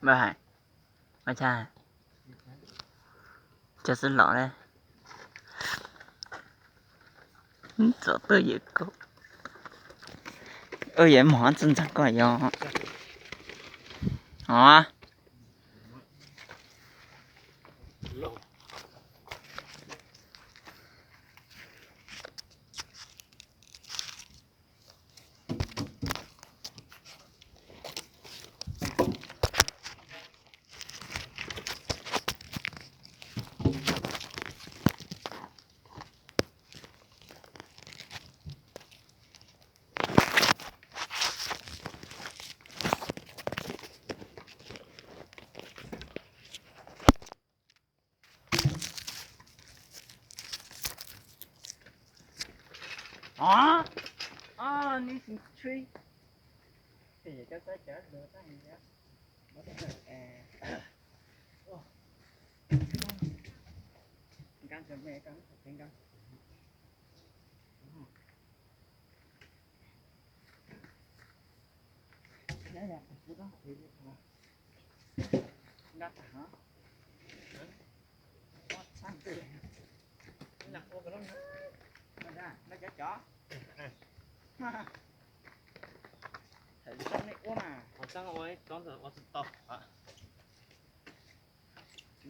Npawg hais, ua cas cov xwb los li, txom tuaj yawm koj, yawm mog txawj ntxeev koj yog os.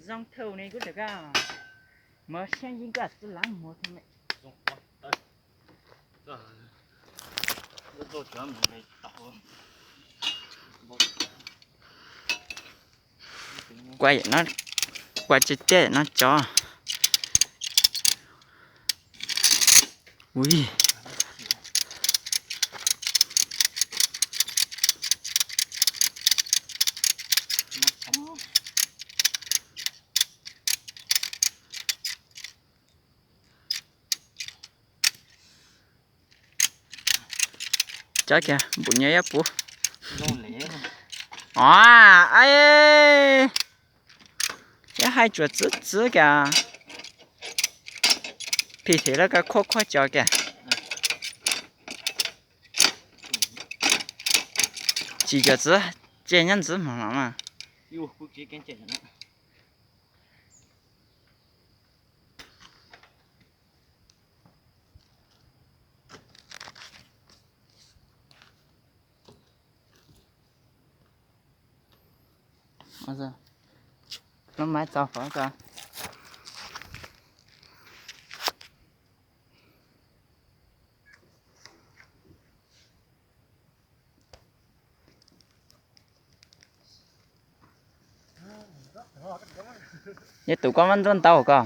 Zoo thau ne kuj tau koj mov siab yeej koj txwj lav mov thau ne. Kua, kua tsis tiaj no cov. Ui. Cov kiag npum nyob ib puv. Os, ib hais tsuas txwv txwv kiag. Phim them lawv koj khuab khuab cov kiag. Tsis cov txwv, ces nyob ntxwv hmo no mas. Lub maiv txaus hov ko. Yog tus koj muab ntuj ntau ko,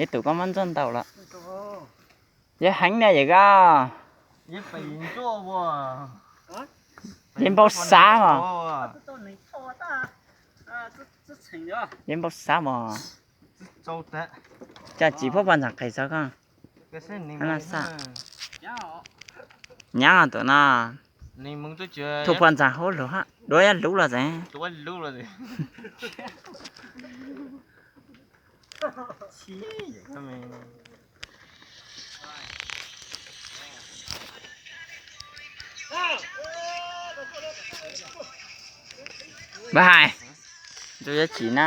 Yog tus koj muab ntxuaj ntau los. Yog heev na yawm koj. Yog npau xav os. Yog npau xav mos. Cas tsis pub poj ntxoog qis txog koj. Nyab tus no. Thuam poj ntxoog hauv lus hab, duav luv los tsev. Npawg hais, tus yuav tsim na.